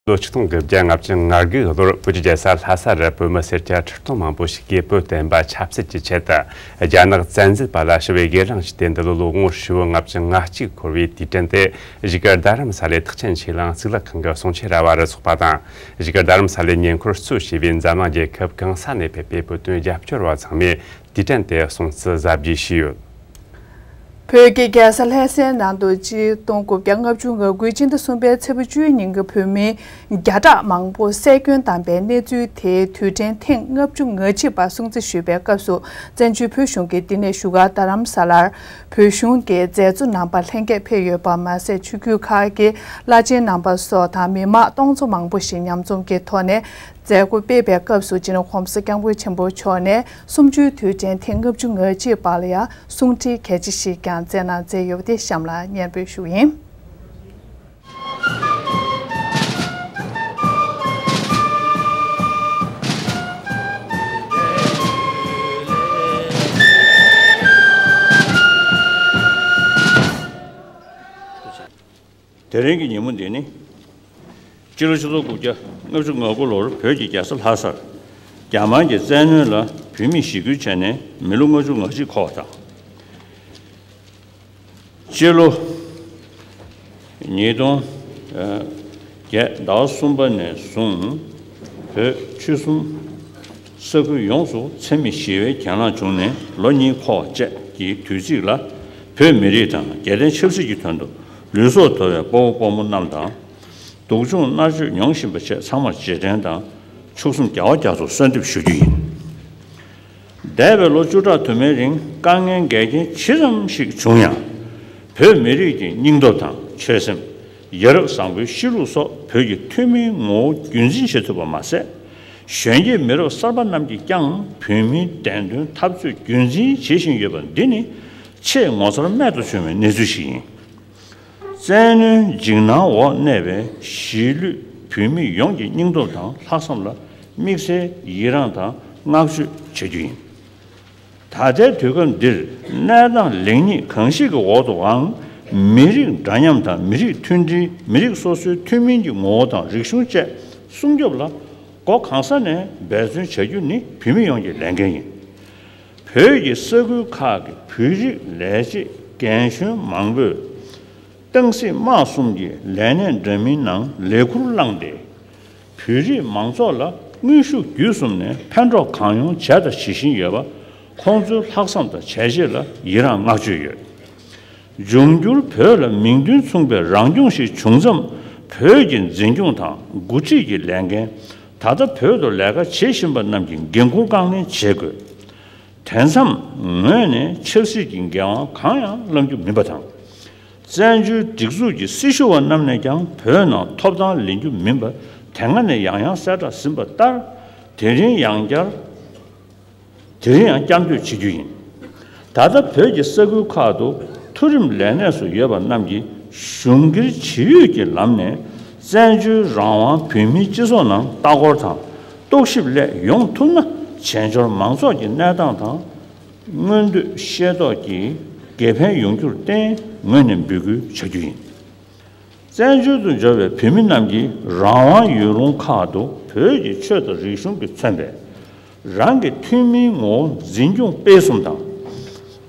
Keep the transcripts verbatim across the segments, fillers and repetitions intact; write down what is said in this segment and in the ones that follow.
ལོ་ཆིག་སྟོང་དགུ་བརྒྱ་ལྔ་བཅུ་ང་དགུ་ལོར་བོད་ཀྱི་རྒྱལ་ས་ལྷ་ས་རུ་བོད་མི་སེར་སྐྱ་ཁྲི་སྟོང་མང་པོ་ཞིག་གིས་བོད་བསྟན་པ་ཆབ་སྲིད་ཀྱི་ཆེད་དུ་རྒྱ་ནག་བཙན་འཛུལ་པ་ལ་ཞི་བའི་སྒེར་ལངས་བྱས་ཏེ། འདི་ལོ་ལོ་ངོ་ཧྲིལ་བོ་ལྔ་བཅུ་ང་གཅིག་འཁོར་བའི་དུས་དྲན་དེ། བཞུགས་སྒར་རྡ་རམ་ས་ལའི་ཐེག་ཆེན་ཆོས་གླིང་གཙུག་ལག་ཁང་གི་གསུང་ཆོས་ར་བ་རུ་འཚོགས་པ་དང་། བཞུགས་སྒར་རྡ་རམ་ས་ལའི་ཉེ་འཁོར་གཙོ་བྱས་པའི་འཛམ་གླིང་རྒྱལ་ཁབ་གང་ས་ནས་ཕེབས་པའི་བོད་དོན་རྒྱབ་སྐྱོར་བ་ཚང་མས་དུས་དྲན་དེ་སྲུང་བརྩི་གཟབ་རྒྱས་བྱས་ཡོད། བོད་ཀྱི་རྒྱལ་ས་ལྷ་སའི་ནང་དུ་ཆིག་སྟོང་དགུ་བརྒྱ་ལྔ་བཅུ་ང་དགུའི་སྤྱི་ཟླ་གསུམ་པའི་ཚེས་པ་བཅུའི་ཉིན་གྱི་བོད་མི་བརྒྱ་ཕྲག་མང་པོ་བསད་སྐྱོན་བཏང་པའི་གནས་ཚུལ་དེའི་དུས་དྲན་ཐེངས་ལྔ་བཅུ་ང་གཅིག་པ་སྲུང་བརྩི་ཞུས་པའི་སྐབས་སུ། བཙན་བྱོལ་བོད་གཞུང་གིས་འདི་ནས་བཞུགས་སྒར་རྡ་རམ་ས་ལར་བོད་གཞུང་གི་མཛད་གཙོ་རྣམ་པ་ལྷན་རྒྱས་ཕེབས་ཡོད་པ་མ་ཟད། ཆོས་བརྒྱུད་ཁག་གི་བླ་ཆེན་རྣམ་པ་སོགས་དང་མི་མང་སྟོང་ཚོ་མང་པོ་ཞིག་མཉམ་འཛོམས་ཀྱི་ཐོག་ནས་མཛད་སྒོ་སྤེལ་བའི་སྐབས་སུ། སྤྱི་ནོར་༸གོང་ས་༸སྐྱབས་མགོན་ཆེན་པོ་མཆོག་ནས་གསུམ་བཅུའི་དུས་དྲན་ཐེངས་ལྔ་བཅུ་ང་གཅིག་པ་ལ་ཡང་གསུང་འཕྲིན་གལ་ཆེ་ཞིག་ཀྱང་སྩལ་གནང་མཛད་ཡོད་པ་དེ་གཤམ་ལ་སྙན་སྒྲོན་ཞུ་གི་ཡིན། དེ་རིང་གི་ཉིན་མོ་འདི་ནི། སྤྱི་ལོ་ཆིག་སྟོང་དགུ་བརྒྱ་ལྔ་བཅུ་ང་དགུ་ལོར་བོད་ཀྱི་རྒྱལ་ས་ལྷ་སར་རྒྱ་དམར་གྱི་བཙན་གནོན་ལ་བོད་མིས་ཞི་རྒོལ་བྱས་ནས་མི་ལོ་ལྔ་བཅུ་ང་གཅིག་འཁོར་བ་དང་། སྤྱི་ལོ་ཉིས་སྟོང་བརྒྱད་ཟླ་བ་གསུམ་པ་ནས་བཟུང་བོད་ཆོལ་གསུམ་ས་ཁུལ་ཡོངས་སུ་འཚེ་མེད་ཞི་བའི་གྱེན་ལངས་བྱུང་ནས་ལོ་གཉིས་འཁོར་བ་བཅས་ཀྱི་དུས་ཚིགས་ལ། བོད་མི་རིགས་དང་རྒྱལ་བསྟན་ཆབ་སྲིད་ཀྱི་དོན་དུ་ལུས་སྲོག་དོར་བའི་སྤོ་བོ་སྤོ་མོ་རྣམས་དང་། སྡུག་སྦྱོང་མནར་གཅོད་མྱོང་བཞིན་པ་བཅས་ཚང་མར་རྗེས་དྲན་དང་། མཆོག་གསུམ་རྒྱལ་བ་རྒྱ་མཚོར་གསོལ་འདེབས་ཞུ་རྒྱུ་ཡིན། འདས་པའི་ལོ་བཅུ་ཕྲག་དུ་མའི་རིང་དཀའ་ངལ་འགལ་རྐྱེན་ཇི་ཙམ་ཞིག་བྱུང་ཡང་། བོད་མི་རིགས་ཀྱི་སྙིང་སྟོབས་དང་ཆོད་སེམས། ཡ་རབས་བཟང་པོའི་གཤིས་ལུགས་སོགས་བོད་ཀྱི་ཐུན་མིན་ངོ་བོ་རྒྱུན་འཛིན་བྱེད་ཐུབ་པ་མ་ཟད། གཞོན་སྐྱེས་མི་རབས་གསར་པ་རྣམས་ཀྱིས་ཀྱང་བོད་མིའི་བདེན་དོན་འཐབ་རྩོད་རྒྱུན་འཛིན་བྱེད་བཞིན་ཡོད་པ་འདི་ནི་ཆེས་ངོ་མཚར་རྨད་དུ་བྱུང་བའི་གནས་ཚུལ་ཞིག་ཡིན། བཙན་གནོན་འཇིགས་སྣང་འོག་གནས་པའི་གཞིས་ལུས་བོད་མི་ཡོངས་ཀྱི་སྙིང་སྟོབས་དང་ལྷག་བསམ་ལ་དམིགས་བསལ་ཡི་རངས་དང་བསྔགས་བརྗོད་བྱ་རྒྱུ་ཡིན། ད་ལྟའི་དུས་སྐབས་འདིར་གནས་སྟངས་ལེགས་ཉེས་གང་ཞིག་གི་འོག་ཏུའང་། མི་རིགས་འདྲ་མཉམ་དང་མི་རིགས་མཐུན་སྒྲིལ། མི་རིགས་སོ་སོའི་ཐུན་མིན་གྱི་ངོ་བོ་དང་རིག་གཞུང་བཅས་སྲུང་སྐྱོབ་ལ་སྒོ་གང་ས་ནས་འབད་བརྩོན་བྱ་རྒྱུ་ནི་བོད་མི་ཡོངས་ཀྱི་ལས་འགན་ཡིན། བོད་ཀྱི་ས་ཁུལ་ཁག་གི་བོད་རིགས་ལས་བྱེད་རྒན་གཞོན་མང་པོས་ཏང་སྲིད་དམག་གསུམ་གྱི་ལས་གནས་འདྲ་མིན་ནང་ལས་ཁུར་བླངས་ཏེ། བོད་རིགས་མང་ཚོགས་ལ་དངོས་ཤུགས་བརྒྱུད་གསུམ་ནས་ཕན་གྲོགས་གང་ཡོང་བྱས་དང་བྱེད་བཞིན་ཡོད་པ། ཁོང་ཚོའི་ལྷག་བསམ་དང་བྱས་རྗེས་ལ་ཡི་རངས་བསྔགས་བརྗོད་ཡོད། འབྱུང་འགྱུར་བོད་ལ་མིང་དོན་མཚུངས་པའི་རང་སྐྱོང་ཞིག་བྱུང་མཚམས། བོད་ཀྱི་འཛིན་སྐྱོང་དང་འགོ་ཁྲིད་ཀྱི་ལས་འགན། ད་ལྟ་བོད་དུ་ལས་ཀ་བྱེད་བཞིན་པ་རྣམས་ཀྱི་འགན་འཁུར་རྐང་ལེན་བྱེད་དགོས། དེ་མཚམས་ངོས་ནས་ཆབ་སྲིད་ཀྱི་འགན་དབང་གང་ཡང་བླང་རྒྱུ་མིན་པ་དང་། བཙན་བྱོལ་སྒྲིག་འཛུགས་ཀྱི་སྲི་ཞུ་བ་རྣམས་ནས་ཀྱང་བོད་ནང་ཐོབ་ཐང་ལེན་རྒྱུ་མིན་པ་དེ་སྔ་ནས་ཡང་ཡང་གསལ་བསྒྲགས་ཟིན་པ་ལྟར། དེ་རིང་ཡང་བསྐྱར། དེ་རིང་ཡང་བསྐྱར་ཟློས་བྱེད་རྒྱུ་ཡིན། ད་ལྟ་བོད་ཀྱི་ས་ཁུལ་ཁག་ཏུ་མཐོ་རིམ་ལས་གནས་སུ་ཡོད་པ་རྣམས་ཀྱིས་གཞུང་སྒེར་ཇི་ཡོད་ཀྱི་ལམ་ནས་བཙན་བྱོལ་རང་དབང་བོད་མིའི་སྤྱི་ཚོགས་ནང་ལྟ་སྐོར་དང་རྟོག་ཞིབ་སླད་ཡོང་ཐུབ་ན། བྱེས་འབྱོར་མང་ཚོགས་ཀྱི་གནས་སྟངས་དང་མངོན་འདོད་ཤེས་རྟོགས་ཀྱིས་དགེ་ཕན་ཡོང་རྒྱུར་བརྟེན་ངོས་ནས་འབོད་སྐུལ་བྱ་རྒྱུ་ཡིན། བཙན་བྱོལ་དུ་འབྱོར་བའི་བོད་མི་རྣམས་ཀྱིས་རང་དབང་ཡུལ་ལུང་ཁག་ཏུ་བོད་ཀྱི་ཆོས་དང་རིག་གཞུང་གིས་མཚོན་པའི་རང་གི་ཐུན་མིན་ངོ་བོ་འཛིན་སྐྱོང་སྤེལ་གསུམ་དང་།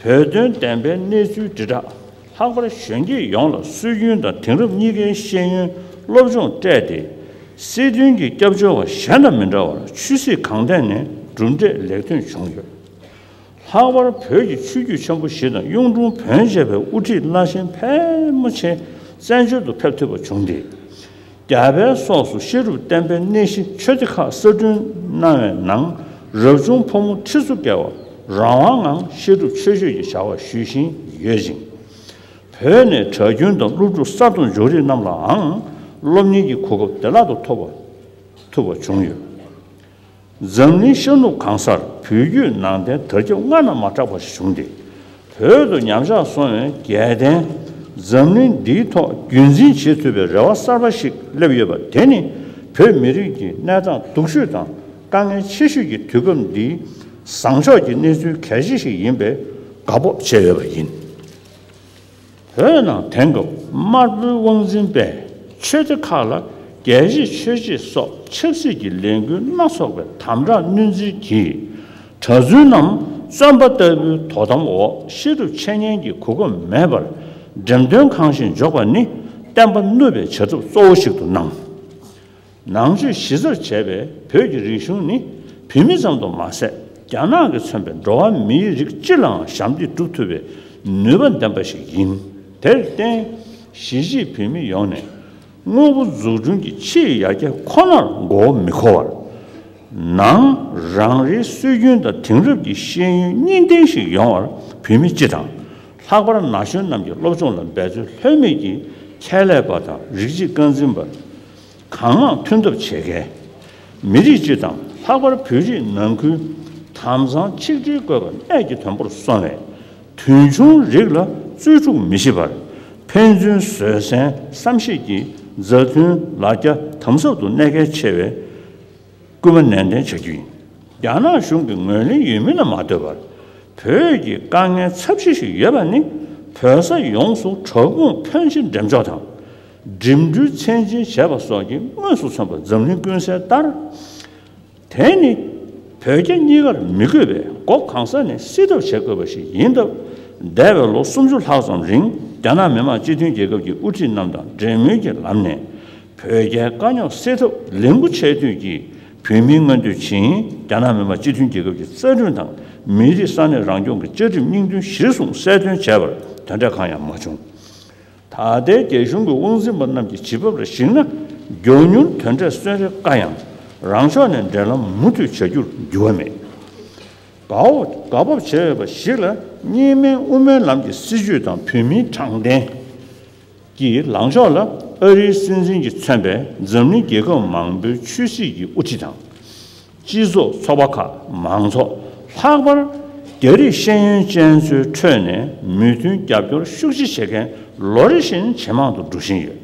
བོད་དོན་བདེན་པའི་གནས་ཚུལ་དྲིལ་བསྒྲགས། ལྷག་པར་གཞོན་སྐྱེས་ཡོངས་ལ་སྲོལ་རྒྱུན་དང་དེང་རབས་གཉིས་ཀའི་ཤེས་ཡོན་སློབ་སྦྱོང་སྤྲད་དེ། སྲིད་དོན་གྱི་སྐྱབས་བཅོལ་བ་གཞན་དང་མི་འདྲ་བར་ཆོས་སྲིད་གང་ཐད་ནས་གྲུབ་འབྲས་ལེགས་ཐོན་བྱུང་ཡོད། ལྷག་པར་བོད་ཀྱི་ཆོས་བརྒྱུད་ཆེན་པོ་བཞི་དང་གཡུང་དྲུང་བོན་བཅས་པའི་དབུ་ཁྲིད་བླ་ཆེན་ཕལ་མོ་ཆེ་བཙན་བྱོལ་དུ་ཕེབས་ཐུབ་པ་བྱུང་སྟེ། རྒྱ་བལ་སོགས་སུ་བཤད་སྒྲུབ་བསྟན་པའི་གནས་གཞི་ཆོས་སྡེ་ཁག་གསར་སྐྲུན་གནང་བའི་ནང་། རབ་བྱུང་ཕོ་མོ་ཁྲི་ཚོ་བརྒལ་བ་རང་དབང་ངང་བཤད་སྒྲུབ་ཆོས་སྤྱོད་ཀྱི་བྱ་བ་ཞུ་བཞིན་ཡོད་ཅིང་། བོད་ནས་གྲྭ་རྒྱུན་དང་སློབ་ཕྲུག་གསར་དུ་འབྱོར་རིགས་རྣམས་ལའང་སློབ་གཉེར་གྱི་གོ་སྐབས་བདེ་བླག་ཏུ་ཐོབ་པ་ཐུབ་པ་བྱུང་ཡོད། འཛམ་གླིང་ཤར་ནུབ་གང་སར་བོད་བརྒྱུད་ནང་བསྟན་དར་ཁྱབ་སྔར་ན་མ་གྲགས་པ་ཞིག་བྱུང་སྟེ། བོད་དུ་ཉམས་ཆག་སོང་བའི་རྒྱལ་བསྟན་འཛམ་གླིང་འདིའི་ཐོག་རྒྱུན་འཛིན་བྱེད་ཐུབ་པའི་རེ་བ་གསར་པ་ཞིག་སླེབས་ཡོད་པ་དེ་ནི། བོད་མི་རིགས་ཀྱི་གནས་སྟངས་སྡུག་ཤོས་དང་དཀའ་ངལ་ཆེ་ཤོས་ཀྱི་དུས་སྐབས་འདིའི་བཟང་ཕྱོགས་ཀྱི་གནས་ཚུལ་གལ་ཆེ་ཞིག་ཡིན་པས་དགའ་སྤོབས་བྱས་ཡོད་པ་ཡིན། བོད་ནང་དེང་སྐབས་དམར་པོའི་དབང་འཛིན་པས་ཆོས་སྡེ་ཁག་ལ་ རྒྱལ་གཅེས་ཆོས་གཅེས་སོགས་ཆབ་སྲིད་ཀྱི་ལས་འགུལ་སྣ་ཚོགས་པའི་དམ་དྲག་བསྣུན་འཛིན་གྱིས། གྲྭ་བཙུན་རྣམས་བཙོན་པ་ལྟ་བུའི་དོ་དམ་འོག་ཤེས་རབ་འཆད་ཉན་གྱི་གོ་སྐབས་མེད་པར་འགྲེམས་སྟོན་ཁང་ཞིག་འཇོག་པ་ནི་བསྟན་པ་བསྣུབས་པའི་བྱ་ཐབས་གཙོ་བོ་ཞིག་ཏུ་སྣང་། ནང་ཆོས་གཞི་རྩར་བྱས་པའི་བོད་ཀྱི་རིག་གཞུང་ནི་བོད་མི་ཙམ་དུ་མ་ཟད། རྒྱ་ནག་གིས་མཚོན་པའི་འགྲོ་བ་མིའི་རིགས་སྤྱི་ལའང་ཞབས་འདེགས་སྒྲུབ་ཐུབ་པའི་ནུས་པ་ལྡན་པ་ཞིག་ཡིན། དེར་བརྟེན། གཞིས་བྱེས་བོད་མི་ཡོངས་ནས་དངོས་པོ་འཛུགས་སྐྲུན་གྱི་ཕྱིའི་ཡར་རྒྱས་ཁོ་ནར་མགོ་བོ་མི་འཁོར་བར། ནང་རང་རེའི་སྲོལ་རྒྱུན་དང་དེང་རབས་ཀྱི་ཤེས་ཡོན་གཉིས་ལྡན་ཞིག་ཡོང་བར་བོད་མི་སྤྱི་དང་། ལྷག་པར་ན་གཞོན་རྣམས་ཀྱི་སློབ་སྦྱོང་ལ་འབད་རྩོལ་ལྷོད་མེད་ཀྱིས་ཆེད་ལས་པ་དང་རིགས་གཅིག་རྐང་འཛིན་པ། གང་མང་ཐོན་ཐབས་བྱེད་མཁན། མི་རིགས་སྤྱི་དང་ལྷག་པར་བོད་རིགས་ནང་ཁུལ་དམ་གཙང་ཆིག་སྒྲིལ་དགོས་པ་གནད་ཀྱི་དོན་པོར་སོང་བས། དུས་འཁྱོངས་རིགས་ལ་རྩོལ་སྤྲུགས་མི་བྱེད་པར། ཕན་ཚུན་བཟོད་བསྲན་བསམ་ཤེས་ཀྱི་མཛའ་མཐུན་ལ་རྒྱ་དམ་ཟབ་ཏུ་གནས་གལ་ཆེ་བས། སྐུལ་མ་ནན་ཏན་བྱ་རྒྱུ་ཡིན། རྒྱ་ནག་གཞུང་གི་ངོས་ལེན་ཡོད་མིན་ལ་མ་ལྟོས་པར། བོད་ཀྱི་དཀའ་ངལ་ཚབས་ཆེ་ཞིག་ཡོད་པ་ནི། བོད་ས་ཡོངས་སུ་དྲག་དཔུང་ཕོན་ཆེ་འགྲེམས་འཇོག་དང་། འགྲིམ་འགྲུལ་ཚད་འཛིན་བྱས་པ་སོགས་ཀྱིས་དངོས་སུ་མཚོན་པ་འཛམ་གླིང་ཀུན་གསལ་ལྟར། དེ་ནི་བོད་རྒྱ་གཉིས་ཀར་མི་དགོས་པའི་སྒོ་གང་ས་ནས་སེལ་ཐབས་བྱེད་དགོས་པ་ཞིག་ཡིན་སྟབས། འདས་པའི་ལོ་སུམ་ཅུ་ལྷག་ཙམ་རིང་རྒྱ་ནག་མི་དམངས་སྤྱི་མཐུན་རྒྱལ་ཁབ་ཀྱི་དབུ་ཁྲིད་རྣམས་དང་འབྲེལ་མོལ་གྱི་ལམ་ནས། བོད་རྒྱའི་དཀའ་རྙོག་སེལ་ཐབས་ལས་འགུལ་ཆེ་བསྟོད་ཀྱིས་བོད་མིའི་མངོན་འདོད་བཞིན་རྒྱ་ནག་མི་དམངས་སྤྱི་མཐུན་རྒྱལ་ཁབ་ཀྱི་རྩ་ཁྲིམས་དང་མི་རིགས་ས་གནས་རང་སྐྱོང་གི་བཅའ་ཁྲིམས་སྙིང་དོན་གཞིར་བཟུང་གསལ་སྟོན་བྱས་པར་དོན་འབྲས་གང་ཡང་མ་བྱུང་། ད་ལྟའི་རྒྱ་གཞུང་གི་དབང་འཛིན་པ་རྣམས་ཀྱི་བྱེད་བབ་ལ་གཞིགས་ན། མགྱོགས་མྱུར་དོན་འབྲས་སོན་རེ་དཀའ་ཡང་། རང་ཕྱོགས་ནས་འབྲེལ་ལམ་མུ་མཐུད་བྱ་རྒྱུར་འགྱུར་བ་མེད། དགའ་བོ་དགའ་སྤོབས་བྱེད་འོས་པ་ཞིག་ལ་གཉིས་སྨན་དབུ་མའི་ལམ་གྱི་སྲིད་བྱུས་དང་བོད་མིའི་དྲང་བདེན་གྱི་ལངས་ཕྱོགས་ལ་ཨ་རིའི་སྲིད་འཛིན་གྱིས་མཚོན་པའི་འཛམ་གླིང་རྒྱལ་ཁབ་མང་པོའི་ཆོས་སྲིད་ཀྱི་དབུ་ཁྲིད་དང་། སྤྱི་ཚོགས་ཚོགས་པ་ཁག་མང་ཚོགས་ལྷག་པར་རྒྱ་རིགས་ཤེས་ཡོན་ཅན་ཚོའི་ཁྲོད་ནས་མོས་མཐུན་རྒྱབ་སྐྱོར་ཤུགས་ཆེ་བྱེད་མཁན་ལོ་རེ་བཞིན་ཇེ་མང་དུ་འགྲོ་བཞིན་ཡོད།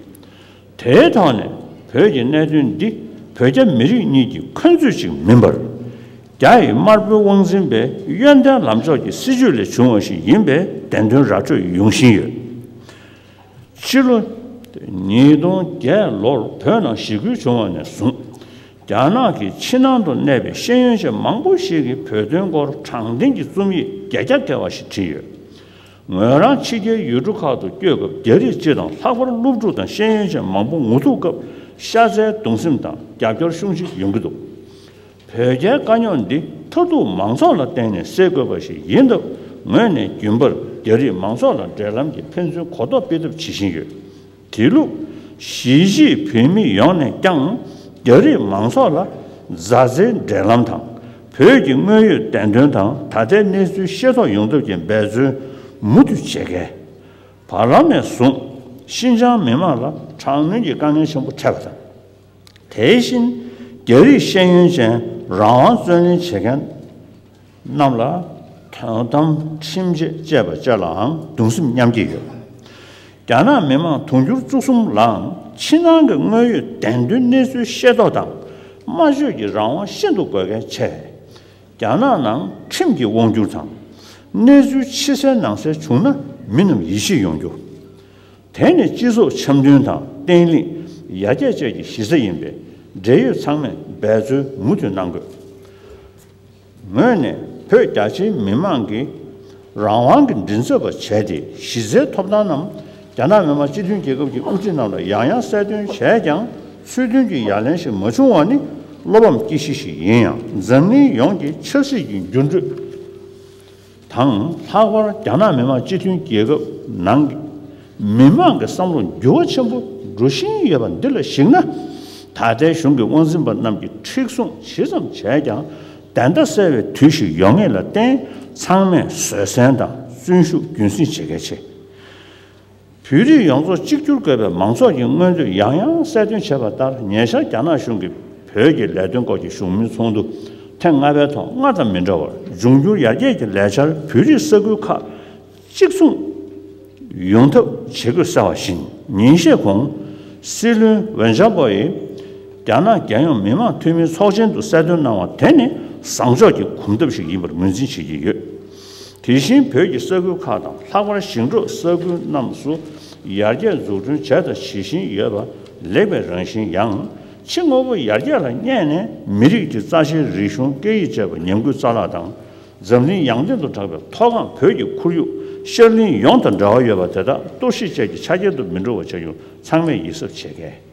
དེའི་ཐོག་ནས་བོད་ཀྱི་གནད་དོན་འདི་བོད་རྒྱ་མི་རིགས་གཉིས་ཀྱི་འཁོན་རྩོད་ཅིག་མིན་པར། རྒྱ་ཡི་དམར་པོའི་དབང་འཛིན་པའི་ཡོན་ཏན་ལམ་ཕྱོགས་ཀྱི་སྲིད་བྱུས་ལས་བྱུང་བ་ཞིག་ཡིན་པའི་བདེན་དོན་ར་སྤྲོད་ཡོང་བཞིན་ཡོད། ཕྱི་ལོ་ཉིས་སྟོང་བརྒྱད་ལོར་བོད་ནང་ཞི་རྒོལ་བྱུང་བ་ནས་བཟུང་། རྒྱ་ནག་གི་ཕྱི་ནང་དུ་གནས་པའི་ཤེས་ཡོན་ཅན་མང་པོ་ཞིག་གིས་བོད་དོན་སྐོར་དྲང་བདེན་གྱི་རྩོམ་ཡིག་བརྒྱ་ཁྱབ་བརྒལ་བ་ཞིག་བྲིས་ཡོད། ངོས་རང་ཕྱི་རྒྱལ་ཡུལ་གྲུ་ཁག་ཏུ་བསྐྱོད་སྐབས་རྒྱ་རིགས་སྤྱི་དང་ལྷག་པར་སློབ་ཕྲུག་དང་ཤེས་ཡོན་ཅན་མང་པོ་ངོ་ཐུག་སྐབས་ཤ་ཚའི་གདུང་སེམས་དང་རྒྱབ་སྐྱོར་ཤུགས་ཆེ་ཡོང་གི་འདུག་བོད་རྒྱའི་དཀའ་རྙོག་འདི་མཐར་ཐུག་མང་ཚོགས་ལ་བརྟེན་ནས་སེལ་དགོས་པ་ཞིག་ཡིན་སྟབས། ངོས་ནས་རྒྱུན་པར་རྒྱ་རིགས་མང་ཚོགས་ལ་འབྲེལ་ལམ་གྱི་ཕན་ཚུན་གོ་རྟོགས་སྤེལ་ཐབས་བྱེད་བཞིན་ཡོད། དེ་ལུགས་གཞིས་བྱེས་བོད་མི་ཡོངས་ནས་ཀྱང་རྒྱ་རིགས་མང་ཚོགས་ལ་མཛའ་བརྩེའི་འབྲེལ་ལམ་དང་། བོད་ཀྱི་དངོས་ཡོད་བདེན་དོན་དང་ད་ལྟའི་གནས་ཚུལ་ཤེས་རྟོགས་ཡོང་ཐབས་ཀྱི་འབད་བརྩོན་མུ་མཐུད་བྱེད་གལ། བར་ལམ་ནས་བཟུང་ཤིན་ཅང་མི་དམངས་ལ་དྲག་གནོན་གྱི་དཀའ་ངལ་ཆེན་པོ་འཕྲད་པ་དང་། དེ་བཞིན་རྒྱ་རིགས་ཤེས་ཡོན་ཅན་རང་དབང་རྩོད་ལེན་བྱེད་མཁན་རྣམས་ལ་དོན་དམ་ཁྲིམས་ཆད་བཅད་པ་བཅས་ལའང་གདུང་སེམས་མཉམ་སྐྱེད་ཡོད། རྒྱ་ནག་མི་དམངས་དུང་ཕྱུར་བཅུ་གསུམ་ལའང་ཕྱི་ནང་གི་དངོས་ཡོད་བདེན་དོན་གནས་ཚུལ་ཤེས་རྟོགས་དང་སྨྲ་བརྗོད་ཀྱི་རང་དབང་ཤིན་ཏུ་དགོས་གལ་ཆེ། རྒྱ་ནག་ནང་ཁྲིམས་ཀྱི་དབང་བསྒྱུར་དང་། གནས་ཚུལ་ཕྱི་གསལ་ནང་གསལ་བྱུང་ན་མི་རྣམས་ཡིད་ཆེས་ཡོང་རྒྱུ། དེ་ནི་སྤྱི་ཚོགས་འཆམ་མཐུན་དང་བརྟན་ལྷིང་ཡར་རྒྱས་བཅས་ཀྱི་གཞི་རྩ་ཡིན་པས། འབྲེལ་ཡོད་ཚང་མས་འབད་རྩོལ་མུ་མཐུད་གནང་དགོས། ངོས་ནས་བོད་རྒྱ་ཆེའི་མི་མང་གིས་རང་དབང་གི་མགྲིན་ཚབ་པ་བྱས་ཏེ། གཞི་རྩའི་ཐོབ་ཐང་རྣམས་རྒྱ་ནག་མི་དམངས་སྤྱི་མཐུན་རྒྱལ་ཁབ་ཀྱི་དབུ་ཁྲིད་རྣམས་ལ་ཡང་ཡང་གསལ་སྟོན་བྱས་ཀྱང་ཚུལ་མཐུན་གྱི་ཡ་ལན་ཞིག་མ་བྱུང་བ་ནི་བློ་ཕམ་སྐྱེ་གཞི་ཞིག་ཡིན་ཡང་། འཛམ་གླིང་ཡོངས་ཀྱི་ཆབ་སྲིད་ཀྱི་འགྱུར་འགྲོས་དང་། ལྷག་པར་རྒྱ་ནག་མི་དམངས་སྤྱི་མཐུན་རྒྱལ་ཁབ་ནང་གི་མི་མང་གི་བསམ་བློ་འགྱུར་བ་ཆེན་པོ་འགྲོ་བཞིན་ཡོད་པ་འདི་ལ་གཞིགས་ན། ད་ལྟའི་གཞུང་གི་དབང་འཛིན་པ་རྣམས་ཀྱིས་མཁྲེགས་བཟུང་ཇི་ཙམ་བྱས་ཀྱང་། བདེན་མཐའ་གསལ་བའི་དུས་ཤིག་ཡོང་ངེས་ལ་བརྟེན། ཚང་མས་བཟོད་བསྲན་དང་བརྩོན་ཤུགས་རྒྱུན་སྲིང་བྱེད་གལ་ཆེ། བོད་རིགས་ཡོངས་རྫོགས་གཅིག་གྱུར་དགོས་པའི་མང་ཚོགས་ཀྱི་མངོན་འདོད་ཡང་ཡང་གསལ་སྟོན་བྱས་པ་ལྟར། ཉེ་ཆར་རྒྱ་ནག་གཞུང་གིས་བོད་ཀྱི་ལས་དོན་སྐོར་གྱི་བཞུགས་མོལ་ཚོགས་འདུ་ཐེངས་ལྔ་པའི་ཐོག་སྔར་དང་མི་འདྲ་བར་འབྱུང་འགྱུར་ཡར་རྒྱས་ཀྱི་ལས་འཆར་བོད་རིགས་ས་ཁུལ་ཁག་གཅིག་མཚུངས་ཡོང་ཐབས་བྱེད་དགོས་གསལ་བ་བཞིན། ཉིན་ཤས་གོང་སྲིད་བློན་ཝེན་ཅཱ་པོ་ཡིས་རྒྱ་ནག་རྒྱལ་ཡོངས་མི་དམངས་འཐུས་མིའི་ཚོགས་ཆེན་དུ་གསལ་སྟོན་གནང་བ་དེ་ནི་བཟང་ཕྱོགས་ཀྱི་གོམ་སྟབས་ཤིག་ཡིན་པར་ངོས་འཛིན་བྱེད་ཀྱི་ཡོད། དེ་བཞིན་བོད་ཀྱི་ས་ཁུལ་ཁག་དང་། ལྷག་པར་ཞིང་འབྲོག་ས་ཁུལ་རྣམས་སུ་ཡར་རྒྱས་འཛུགས་སྐྲུན་བྱས་དང་བྱེད་བཞིན་ཡོད་པ་ ལེགས་པའི་རང་བཞིན་ཡང་། ཕྱི་དངོས་པོ་ཡར་རྒྱས་ལ་བསྙད་ནས། མི་རིགས་ཀྱི་རྩ་ཆེའི་རིག་གཞུང་སྐད་ཡིག་བཅས་པ་ཉམས་རྒུད་རྩ་བརླག་དང་། འཛམ་གླིང་ཡང་སྟེང་དུ་གྲགས་པའི་མཐོ་སྒང་བོད་ཀྱི་ཁོར་ཡུག་ཤར་གླིང་ཡོངས་དང་འབྲེལ་བ་ཡོད་པ་དེ་དག་གཏོར་བཤིག་བཅས་ཀྱི་ཆ་རྐྱེན་དུ་མི་འགྲོ་བ་བྱ་རྒྱུ་ཚང་མས་ཡིད་གཟབ་བྱེད་གལ།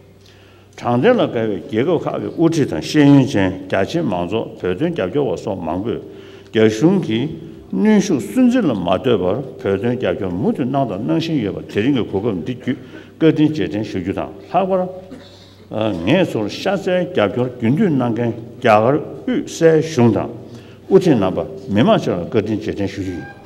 དྲང་བདེན་ལ་དགའ་བའི་རྒྱལ་ཁབ་ཁག་གི་དབུ་ཁྲིད་དང་ཤེས་ཡོན་ཅན་རྒྱ་ཆེའི་མང་ཚོགས། བོད་དོན་རྒྱབ་སྐྱོར་བ་སོགས་མང་པོས་རྒྱ་གཞུང་གིས་གནོན་ཤུགས་སུན་འབྱིན་ལ་མ་ལྟོས་པར་བོད་དོན་རྒྱབ་སྐྱོར་མུ་མཐུད་གནང་དང་གནང་བཞིན་ཡོད་པ། དེ་རིང་གི་གོ་སྐབས་འདི་བརྒྱུད་བཀའ་དྲིན་རྗེས་དྲན་ཞུ་རྒྱུ་དང་། ལྷག་པར་ངས་ཚུར་ཤ་ཚའི་རྒྱབ་སྐྱོར་རྒྱུན་མཐུད་གནང་མཁན་རྒྱ་གར་དབུས་སའི་གཞུང་དང་། དབུ་ཁྲིད་རྣམ་པ་མི་མང་བཅས་ལ་བཀའ་དྲིན་རྗེས་དྲན་ཞུ་རྒྱུ་ཡིན།